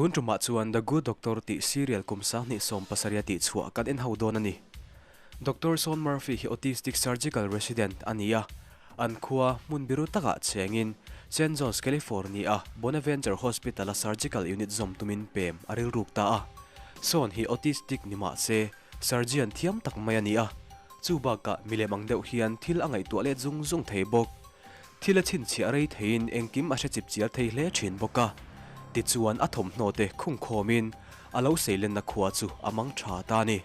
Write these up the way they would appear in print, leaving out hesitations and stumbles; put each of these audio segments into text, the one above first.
Tun tumah chuan The Good Doctor tih serial kum 2017 a tihchhuah kan en ho dawn a ni. Doctor Sean Murphy hi autistic surgical resident a ni a, an khua hmun biru takah chengin Saint John's, California-a Bonaventure Hospital-a surgical unit zawm tumin pem a rilruk ta a. Sean hi autistic ni mah se surgeon thiam tak mai a ni a, chu bakah milem ang deuh hian thil a ngaihtuah let zung zung thei bawk. Thil a chhinchhiah rei theiin engkim a hre chip chial thei hle thin bawk a. Tichuan a thawmhnaw te khung khawmin a lo seilenna khua chu a mang tha ta a ni.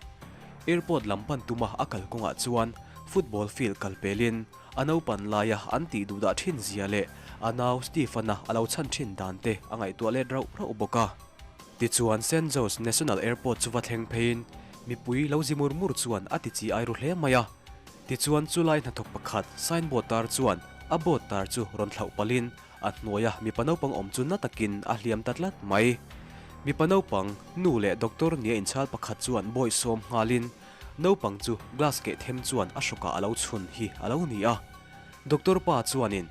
Airport lam pan tuma a kal kawngah chuan football field kal pelin a naupan laia an tih duh dah thin zia leh a nau Stephen-a a lo chhan thin dan te a ngaihtuah let rauh rauh bawk a. Tichuan Saint Joe's National Airport chu va thleng pheiin mipui lo zi mur mur chuan a ti chi ai ru hle mai a. Tichuan chulai hnathawk pakhat signboard tar chuan a board tar chu rawn thlauh palhin a hnuaia mipa naupang awm chu na takin a hliam ta tlat mai. Mipa naupang nu leh doctor nia inchhal pakhat chuan bawihsawm nghalin naupang chu glass keh them chuan a hrawkah a lo chhun hi a lo ni a. Doctor pa chuanin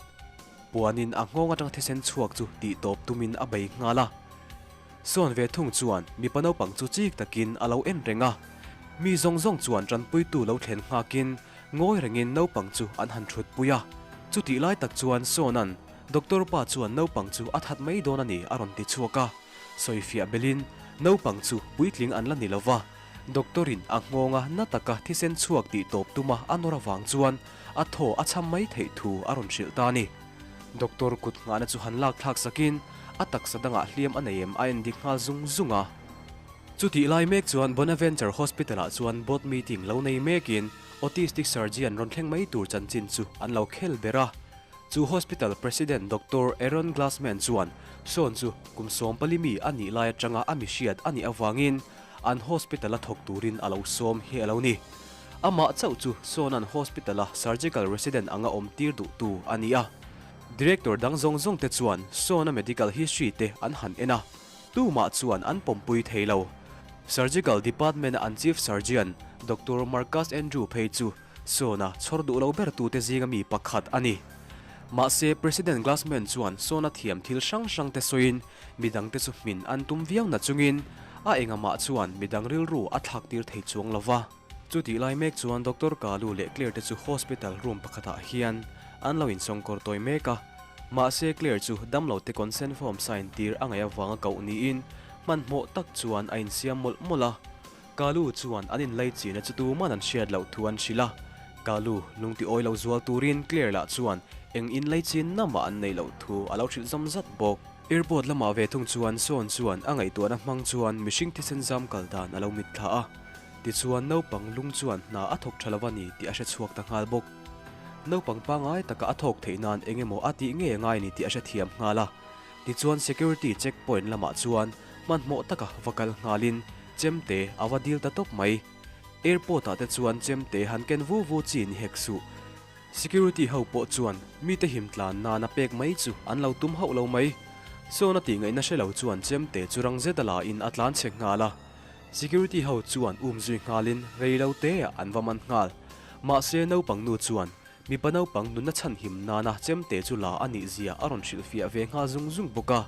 puanin a nghawng atanga thisen chhuak chu tihtawp tumin a bei nghal a. Sawn ve thung chuan mipa naupang chu chik takin a lo en reng a, mi zawng zawng chuan tanpuitu lo thlen nghakin ngawi rengin naupang chu an han thutpui a. Chutih lai tak chuan Sawna'n Doctor pa chuan naupang chu a that mai dawn a ni a rawn ti chhuak a, sawifiah belin naupang chu puitling an la ni lova, Doctor-in a nghawnga na taka thisen chhuak tih tawp tuma a nawr avang chuan a thaw a chham mai theih thu a rawn hrilh ta a ni. Doctor kut nghahna chu han lak thlak sakin a taksa dangah hliam a nei em a en dik nghal zung zung a. Chutih lai mek chuan Bonaventure Hospital-ah chuan board meeting lo nei mekin autistic surgeon rawn thleng mai tur chanchin chu an lo khel ber a. Chu hospital president Doctor Aaron Glassman chuan Sean chu kum 14 mi a nih lai atanga a mihriat a nih avangin an hospital-a thawk turin a lo sawm hi a lo ni. Amah chauh chu Sawna'n Hospital-a surgical resident anga awm tir duhtu a ni a. Director dang zawng zawng te chuan Sawna medical history te an han en a, tumah chuan an pawmpui thei lo. Surgical department-a an chief surgeon Doctor Marcus Andrew phei chu Sawna chhawr duh lo ber tute zinga mi pakhat a ni. Mahse, President Glassman chuan Sawna thiam thil hrang hrang te sawiin midangte chu hmin an tum viau na chungin a engamah chuan midang rilru a thlak tir thei chuang lo va. Chutih lai mek chuan Doctor Kalu leh Claire te chu hospital room pakhatah hian an lo insawngkawr tawi mek a. Mahse Claire chu damlo te consent form sign tir a ngaih avanga koh niin hmanhmawh tak chuan a insiam mawlh mawlh a. Kalu chuan an inlai china chu tuman an hriat loh thu an hrilh a. Kalu lungti awi lo zual turin Claire lah chuan eng inlai chin na mah an neih loh thu a lo hrilh zawm zat bawk. Airport lamah ve thung chuan Sean chuan a ngaihtuahna hmang chuan mihring thisen zam kal dan a lo mitthla a. Tichuan naupang lung chuan hna a thawk tha lo a ni tih a hre chhuak ta nghal bawk. Naupang pangngai taka a thawk theih nan eng emaw a tih ngei a ngai ni tih a hre thiam nghal a. Tichuan security check point lamah chuan hmanhmawh taka va kal nghalin chemte a va dil ta tawp mai. Airport ah te chuan chemte han ken vu vu chi ni hek suh. Security ho pawh chuan mite him tlan nana pek mai chu an lo tum hauh lo mai. Sawn a tih ngaihna hre lo chuan chemte chu rang zet a la in a tlan chhe nghal a. Security ho chuan um zui nghalin rei lo te ah an va man nghal. Mahse naupang nu chuan mipa naupang nunna chhanhim nana chemte chu la a nih zia a rawn hrilhfiah ve nghal zung zung bawk a.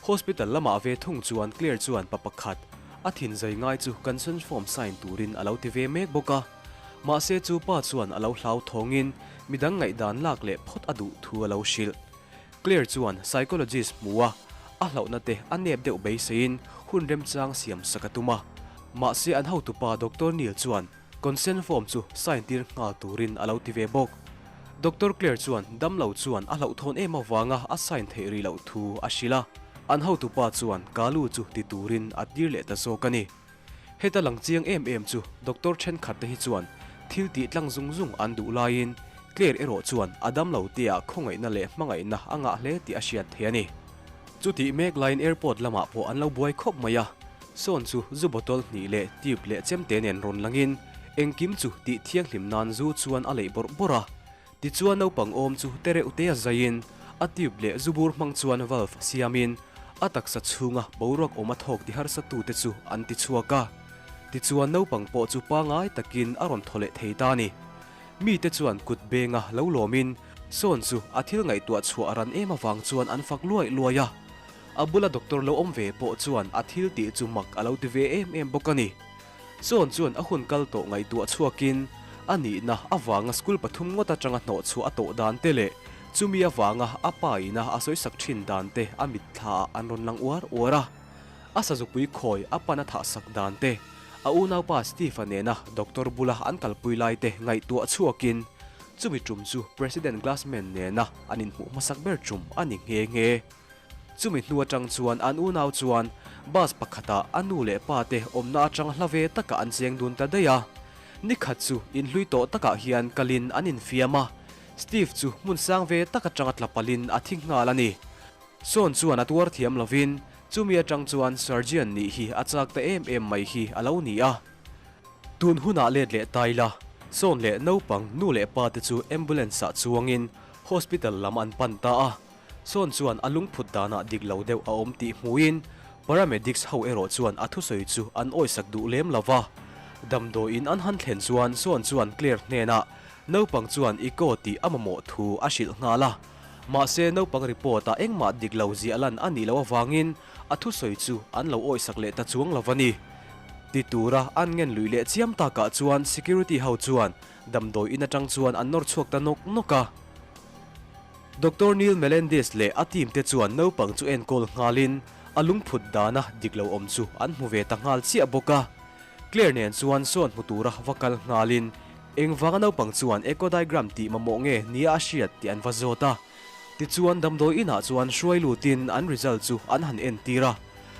Hospital lamah ve thung chuan Claire chuan pa pakhat a thin zai ngai chu consent form sign turin a lo ti ve mek bawk a. Mahse chu pa chuan a lo hlau thawngin midang ngaihdan lak leh phawt a duh thu a lo hrilh. Claire chuan psychologist hmu a, a hlauhna te a nep deuh beiseiin hun remchang siam sak a tum a. Mahse an hotupa Doctor Neil chuan consent form chu sign tir nghal turin a lo ti ve bawk. Doctor Claire chuan damlo chuan a hlauhthawn em avanga a sign theih rih loh thu a hrilh a. An hotupa chuan Kalu chu ti turin a tir leh ta zawk a ni. Heta lang chiang em em chu doctor thenkhat te hi chuan thil tih tlang zung zung an duh laiin Claire erawh chuan a damlo tea khawngaihna leh hmangaihna a ngah hle tih a hriat thei a ni. Chutih mek laiin airport lamah pawh an lo buai khawp mai a, Sawn chu zu bottle hnih leh tube leh chemte nen rawn langin engkim chu tih thianghlim nan zu chuan a leih bawrh bawrh a. Tichuan naupang awm chu tereuh te a zaiin a tube leh zu bur hmang chuan valve siamin a taksa chhunga boruak awm a thawk ti harsa tute chu an ti chhuak a. Tichuan naupang pawh chu pangai takin a rawn thaw leh thei ta a ni. Mite chuan kut benga lo lawmin Sawn chu a thil ngaihtuah chhuah ran em avang chuan an fak luai luai a. A bula doctor lo awm ve pawh chuan a thil tih chu mak a lo ti ve em em bawk a ni. Sawn chuan a hun kal tawh ngaihtuah chhuakin a nihna avanga school pathum ngawt atanga hnawh chhuah a tawh dan te leh chumi avanga a pa ina a sawisak thin dan te a mitthlaah an rawn lang uar uar a. A sazupui khawi a pan a thahsak dan te, a unaupa Steve-a nena doctor bula an kalpui lai te ngaihtuah chhuakin chumi tum chu President Glassman nena an inhmuh hmasak ber tum a ni nghe nghe. Chumi hnu atang chuan an unau chuan bus pakhatah a nu leh pa te awmna atang hla ve takah an cheng dun ta daih a. Ni khat chu inhlui tawh takah hian kalin an infiam a, Steve chu hmun sang ve tak atanga tla palhin a thi nghal a ni. Sawn chuan a tuar thiam lovin chumi atang chuan surgeon nih hi a chak ta em em mai hi a lo ni a. Tun hunah let leh ta ila, Sawn leh naupang nu leh pa te chu ambulance ah chuangin hospital lam an pan ta a. Sawn chuan a lungphut danah dik lo deuh a awm tih hmuhin paramedics ho erawh chuan a thusawi chu an awisak duh lem lo va. Damdawiin an han thlen chuan Sawn chuan Claire hnenah naupang chuan echo tih a mamawh thu a hrilh nghal a. Mahse naupang report ah engmah dik lo ziah lan a nih loh avangin a thusawi chu an lo awisak leh ta chuang lo va ni. Ti tura an ngen luih leh chiam takah chuan security ho chuan damdawiin atang chuan an nawr chhuak ta nawk nawk a. Doctor Neil Melendez leh a team te chuan naupang chu enkawl nghalin a lungphut dana dik lo awm chu an hmu ve ta nghal chiah bawk a. Claire nen chuan sawn hmu tura va kal nghalin engvanga naupang chuan echodiagram tih mamawh nge nia a hriat tih an va zawt a. Tichuan damdawi inah chuan hruai lutin an result chu an han entir a,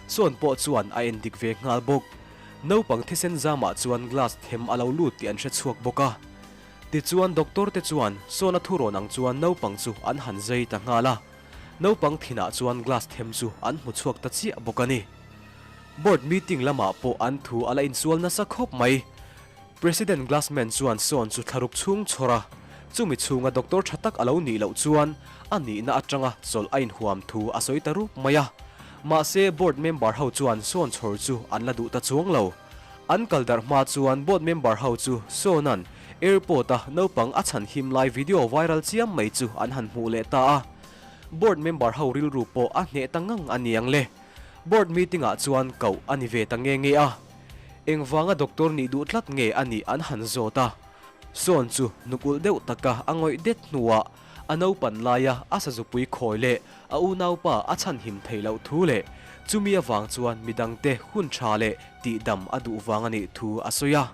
sawn pawh chuan a endik ve nghal bawk. Naupang thisen zamah chuan glass them a lo lut tih an hre chhuak bawk a. Tichuan doctor te chuan sawn a thurawn ang chuan naupang chu an han zai ta nghal a, naupang thinah chuan glass them chu an hmu chhuak ta chiah bawk a ni. Board meeting lamah pawh an thu a la insual nasa khawp mai. President Glassman chuan sawn chu thlaruk chhung chhawr a, chumi chhunga doctor tha tak a lo nih loh chuan a nihna atanga chawlh a inhuam thu a sawi ta rup mai a. Mahse board member ho chuan sawn chhawr chu an la duh ta chuang lo. An kal darh hma chuan board member ho chu Sawna'n airport a naupang a chhan him lai video viral chiam mai chu an han hmuh leh ta a. Board member ho rilru pawh a hneh ta ngang a niang le. Board meeting ah chuan koh a ni ve ta nge nge a. Engvanga doctor nih duh tlat nge a nih an han zawt a. Sawn chu nuk ulh deuh taka a ngawih det hnuah a naupan laia a sazupui khawi leh a unaupa a chhanhim theih loh thu leh chumi avang chuan midangte hun tha leh tihdam a duh vang a nih thu a sawi a.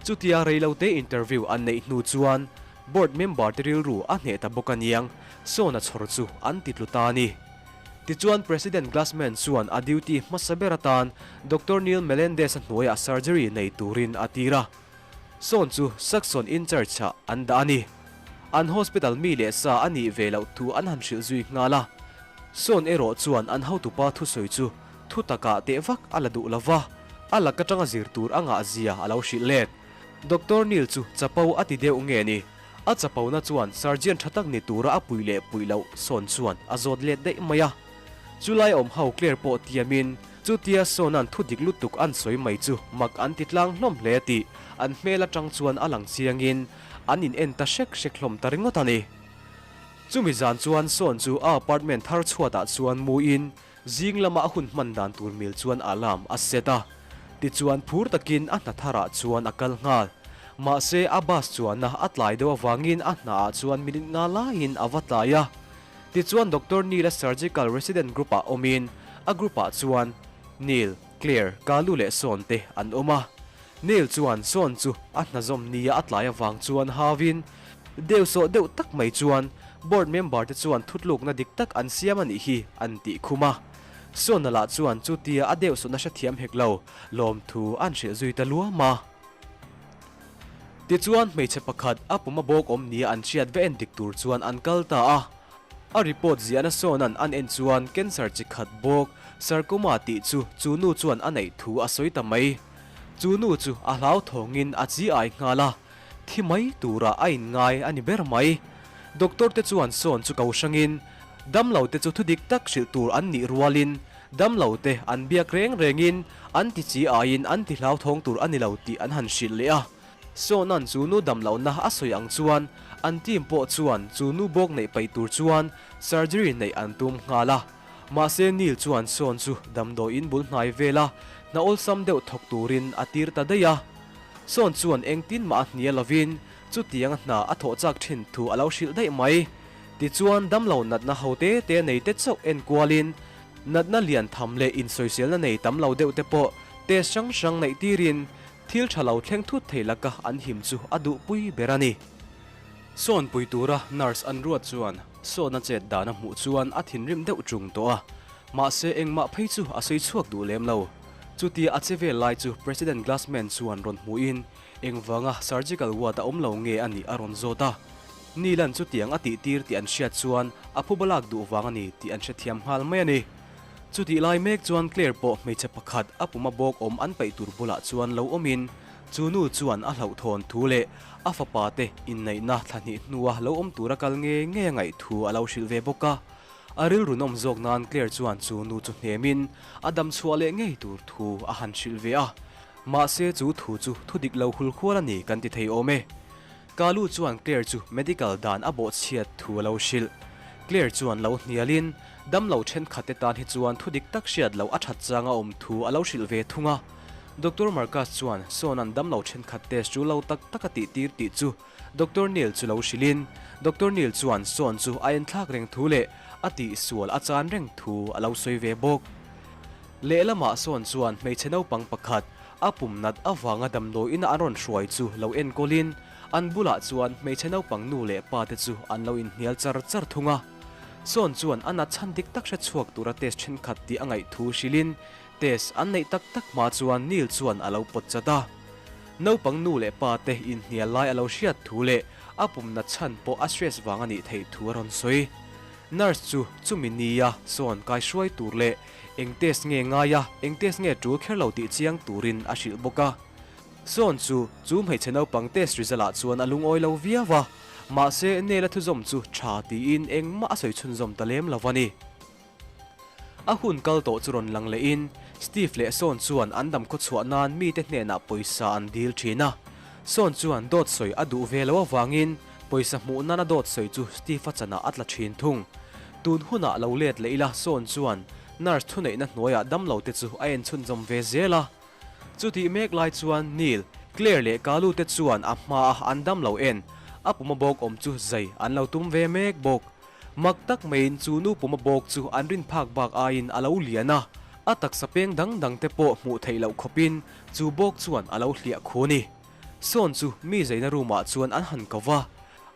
Chutia reilote interview an neih hnu chuan board member te rilru a hneh ta bawk aniang, Sawna chhawr chu an ti tlu ta a ni. Tichuan President Glassman chuan a duty hmasa ber atan Doctor Neil Melendez-a hnuaiah surgery nei turin a tir a. Sawn chu Saxon in-charge ah an dah a ni. An hospital mi leh sa a nih ve loh thu an han hrilh zui nghal a. Sawn erawh chuan an hotupa thusawi chu thu takah teh vak a la duh lo va, a lak atanga zir tur a ngah zia a lo hrilh let. Doctor Neil chu chapo a ti deuh nge ni? A chapona chuan surgeon tha tak ni tura a puih leh puih loh Sawn chuan a zawt let daih mai a. Chulai awm ho Claire pawh tiamin chutia Sawna'n thu dik lutuk an sawi mai chu mak an ti tlang hlawm hle tih an hmel atang chuan a lang chiangin an in en ta hrek hrek hlawm ta ringawt a ni. Chumi zan chuan Sawn chu a apartment thar chhuatah chuan muin zing lama a hun hman dan tur mil chuan alarm a set a. Tichuan phur takin a hna tharah chuan a kal nghal. Mahse a bus chuanna a tlai deuh avangin a hnaah chuan minute nga laiin a va tlai a. Tichuan Doctor Neil-a Surgical Resident Group-ah awmin a group-ah chuan Neil, Claire, Kalu leh Sean te an awm a. Neil chuan Sean chu a hna zawm nia a tlai avang chuan hauin deuhsawh deuh tak mai chuan board member te chuan thutlukna dik tak an siam a nih hi an tih khum a. Sean-a lah chuan chutia a deuhsawhna hrethiam hek lo lawmthu an hrilh zui ta luam a. Tichuan hmeichhe pakhat a pum a bawk awm nia an hriat va en dik tur chuan an kal ta a. A report ziahna sawnan an en chuan cancer chi khat bawk sarcoma tih chu chu nu chuan a neih thu a sawi ta mai. Chu nu chu a hlauthawngin a chi ai nghal a, thi mai turah a inngai a ni ber mai. Doctor te chuan sawn chu ko hrangin damlo te chu thudik tak hrilh tur an nih rualin Damlo te an biak reng rengin an ti chi aiin an ti hlauthawng tur a ni lo tih an han hrilh leh a. Sawna'n chu nu damlohna a sawi ang chuan an team pawh chuan chu nu bawk neih paih tur chuan surgery neih an tum nghal a. Mahse Neil chuan Sean chu damdawiin bul hnai vela hna awlsam deuh thawk turin a tir ta daih a. Sean chuan engtin mah a hnia lovin chutianga hna a thawh chak thin thu a lo hrilh daih mai. Tichuan damlo natna ho te te nei te chauh en kualin natna lian tham leh insawiselna nei tam lo deuh te pawh test hrang hrang neih tirin thil tha lo thleng thut thei laka an him chu a duhpui ber a ni. Sawn pui tura nurse an ruat chuan Sawna chet dan a hmuh chuan a thinrim deuh ṭung tawh a, mahse engmah phei chu a sawi chhuak duh lem lo. Chutia a che vel lai chu President Glassman chuan rawn hmuhin engvanga surgical ward a awm lo nge a nih a rawn zawt a. Neil-a'n chutiang a tihtir tih an hriat chuan a phuba lak duh vang a ni tih an hrethiam nghal mai a ni. Chutih lai mek chuan Claire pawh hmeichhe pakhat a puma bawk awm an paih tur bulah chuan lo awmin Chu nu chuan a hlauhthawn thu leh a fapa te inneihna thla hnih hnua lo awm tura kal nge ngei a ngaih thu a lo hrilh ve bawk a. A rilru nawm zawk nan Claire chuan chu nu chu hnemin a dam chhuah leh ngei tur thu a han hrilh ve a. Mahse chu thu chu thu dik lo hul khual a ni kan ti thei awm e. Kalu chuan Claire chu medical dan a bawhchhiat thu a lo hrilh. Claire chuan lo hnialin damlo thenkhat te tan hi chuan thu dik tak hriat loh a that chang a awm thu a lo hrilh ve thung a. Doctor Marcus chuan Sean-a'n damlo thenkhat test chu lo tak tak a tih tir tih chu Doctor Neil chu lo hrilhin, Doctor Neil chuan Sean chu a enthlak reng thu leh a tihsual a chan reng thu a lo sawi ve bawk. Lehlamah Sean chuan hmeichhe naupang pakhat a pum nat avanga damdawiin a an rawn hruai chu lo enkawlin an bulah chuan hmeichhe naupang nu leh pa te chu an lo inhnial char char thung a. Sean chuan a nat chhan dik tak hre chhuak tura test thenkhat tih a ngaih thu hrilhin Test an neih tak tak hma chuan Neil chuan a lo pawt chat a. Naupang nu leh pa te inhnial lai a lo hriat thu leh a pumna chhan pawh a stress vang a nih theih thu a rawn sawi. Nurse chu chumi nia sawn kai hruai tur leh eng test nge ngai a, eng test nge tul kher lo tih chiang turin a hrilh bawk a. Sawn chu chu hmeichhe naupang test result ah chuan a lungawi lo viau a, mahse Neil a thuzawm chu tha tiin engmah a sawi chhunzawm ta lem lo a ni. A hun kal tawh chu rawn lang lehin Steve leh Sean chuan an dam khawchhuah nan mite hnenah pawisa an dil thin a. Sean chuan dawt sawi a duh ve lo avangin pawisa hmuh nana dawt sawi chu Steve-a chanah a tla thin thung. Tun hunah lo let leh ila Sean chuan nurse thuneihna hnuaiah damlo te chu a en chhunzawm ve zel a. Chutih mek lai chuan Neil, Claire leh Kalu te chuan a hmaa an damlo en a puma bawk awm chu zai an lo tum ve mek bawk. Mak tak maiin chu nu puma bawk chu an rin phak bak aiin a lo lian a, a taksa peng dang dang te pawh hmuh theih loh khawpin chu bawk chuan a lo hliah khu a ni. Sawn chu mi zeina room ah chuan an han ko va,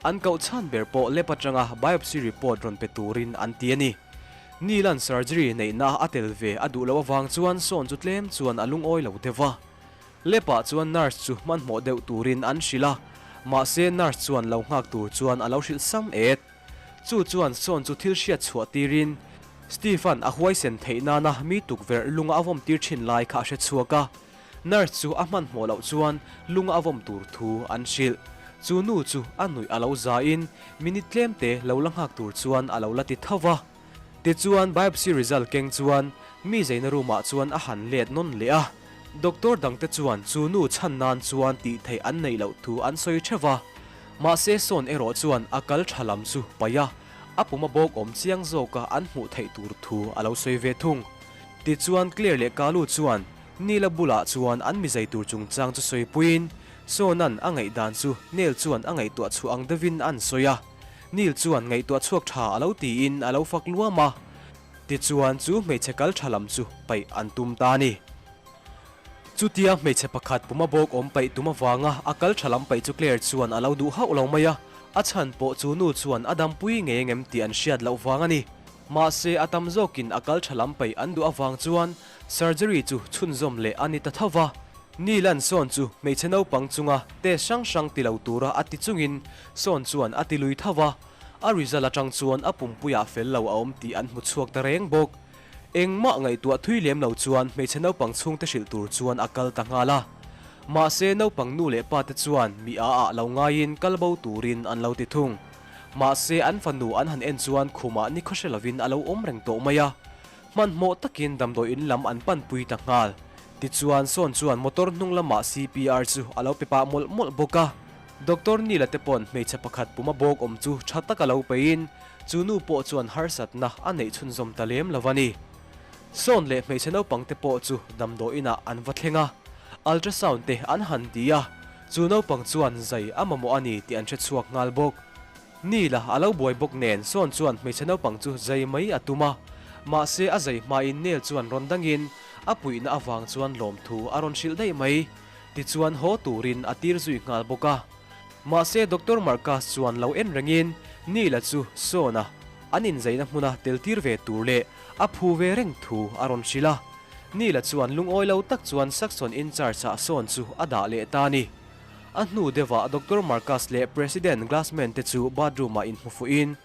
an koh chhan ber pawh lab atanga biopsy report rawn pe turin an ti a ni. Neil-a'n surgery neihna a tel ve a duh loh avang chuan Sawn chu tlem chuan a lungawi lo deuh va. Lab ah chuan nurse chu hmanhmawh deuh turin an hrilh a, mahse nurse chuan lo nghak tur chuan a lo hrilh sam et. Chu chuan Sean chu thil hriat chhuah tirin Steve-a'n a huaisen theih nana mi tukverh lunga a vawm tir thin lai kha a hre chhuak a. Nurse chu a hmanhmawh loh chuan lunga a vawm tur thu an hrilh. Chu nu chu a nuih a lo zain minute tlemte lo la nghak tur chuan a lo la ti tho va. Tichuan biopsy result keng chuan mi zeina room ah chuan a han let nawn leh a. Doctor dangte chuan chu nu chhan nan chuan tih theih an neih loh thu an sawi theuh va. Mahse Sawn erawh chuan a kal tha lam chu paih a, a puma bawk awm chiang zawka an hmuh theih tur thu a lo sawi ve thung. Tichuan Claire leh Kalu chuan Neil-a bulah chuan an mi zai tur chungchang chu sawipuiin Sawn-a'n a ngaihdan chu Neil chuan a ngaihtuah chhuah ang deuhin an sawi a. Neil chuan ngaihtuah chhuak tha a lo tiin a lo fak luam a, tichuan chu hmeichhe kal tha lam chu paih an tum ta a ni. Chutia hmeichhe pakhat puma bawk awm paih tum avanga a kal tha lam paih chu Claire chuan a lo duh hauh lo mai a, a chhan pawh chu nu chuan a dampui ngei engem tih an hriat loh vang a ni. Mahse a tam zawkin a kal tha lam paih an duh avang chuan surgery chu chhunzawm leh a ni ta tho va. Neil-a'n Sean chu hmeichhe naupang chunga test hrang hrang ti lo tura a ti chungin Sean chuan a ti lui tho va, a result atang chuan a pumpuiah fel lo a awm tih an hmu chhuak ta reng bawk. Engmah ngaihtuah thui lem lo chuan hmeichhe naupang chhungte hrilh tur chuan a kal ta nghal a. Mahse naupang nu leh pa te chuan mi a ah lo ngaiin kal bo turin an lo ti thung. Mahse an fanu an han en chuan khumah ni khawhre lovin a lo awm reng tawh mai a. Hmanhmawh takin damdawi in lam an panpui ta nghal. Tichuan Sawn chuan motor hnung lamah CPR chu a lo pe pah mawlh mawlh bawk a. Doctor Neil-a te pawn hmeichhe pakhat puma bawk awm chu tha taka lo peiin chu nu pawh chuan harsatna a neih chhunzawm ta lem lo a ni. Sawn leh hmeichhe naupang te pawh chu damdawiin ah an va thleng a, ultrasound te an han ti a, chu naupang chuan zai a mamawh a ni tih an hre chhuak nghal bawk. Neil-a a lo buai bawk nen Sawn chuan hmeichhe naupang chu zai mai a tum a, mahse a zai hmain Neil chuan rawn dangin a puihna avang chuan lawmthu a rawn hrilh daih mai. Tichuan haw turin a tir zui nghal bawk a. Mahse Doctor Marcus chuan lo en rengin Neil-a chu Sawn-a an inzaina hmuna tel tir ve tur leh a phu ve reng thu a rawn hrilh a. Neil-a chuan lungawi lo tak chuan Saxon in charge-ah Sawn chu a dah leh ta a ni. A hnu deuhah Doctor Marcus leh President Glassman te chu bathroom-ah inhmu fuhin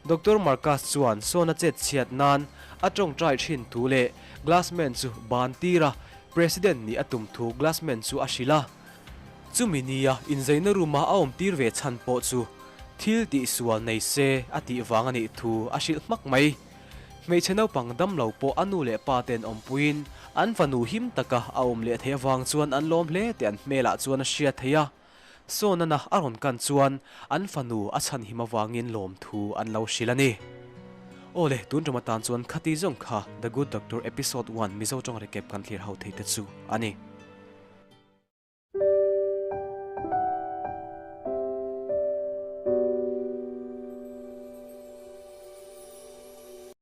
Doctor Marcus chuan Sawn-a chet chhiat nan a tawngtai thin thu leh Glassman chu ban tir a President nih a tum thu Glassman chu a hrilh a. Chumi nia inzaina room-a a awm tir ve chhan pawh chu thil tihsual nei se a tih vang a nih thu a hrilh hmak mai. Hmeichhe naupang dam lo pawh a nu leh pa ten awmpuiin an fanu him taka a awm leh theih avang chuan an lawm hle tih an hmelah chuan a hriat theih a. Sawnana a rawn kan chuan an fanu a chhanhim avangin lawmthu an lo hrilh a ni. Aw le, tun ṭum atan chuan khati zawng kha The Good Doctor Episode One Mizo ṭawng recap kan thlir ho thei te chu a ni.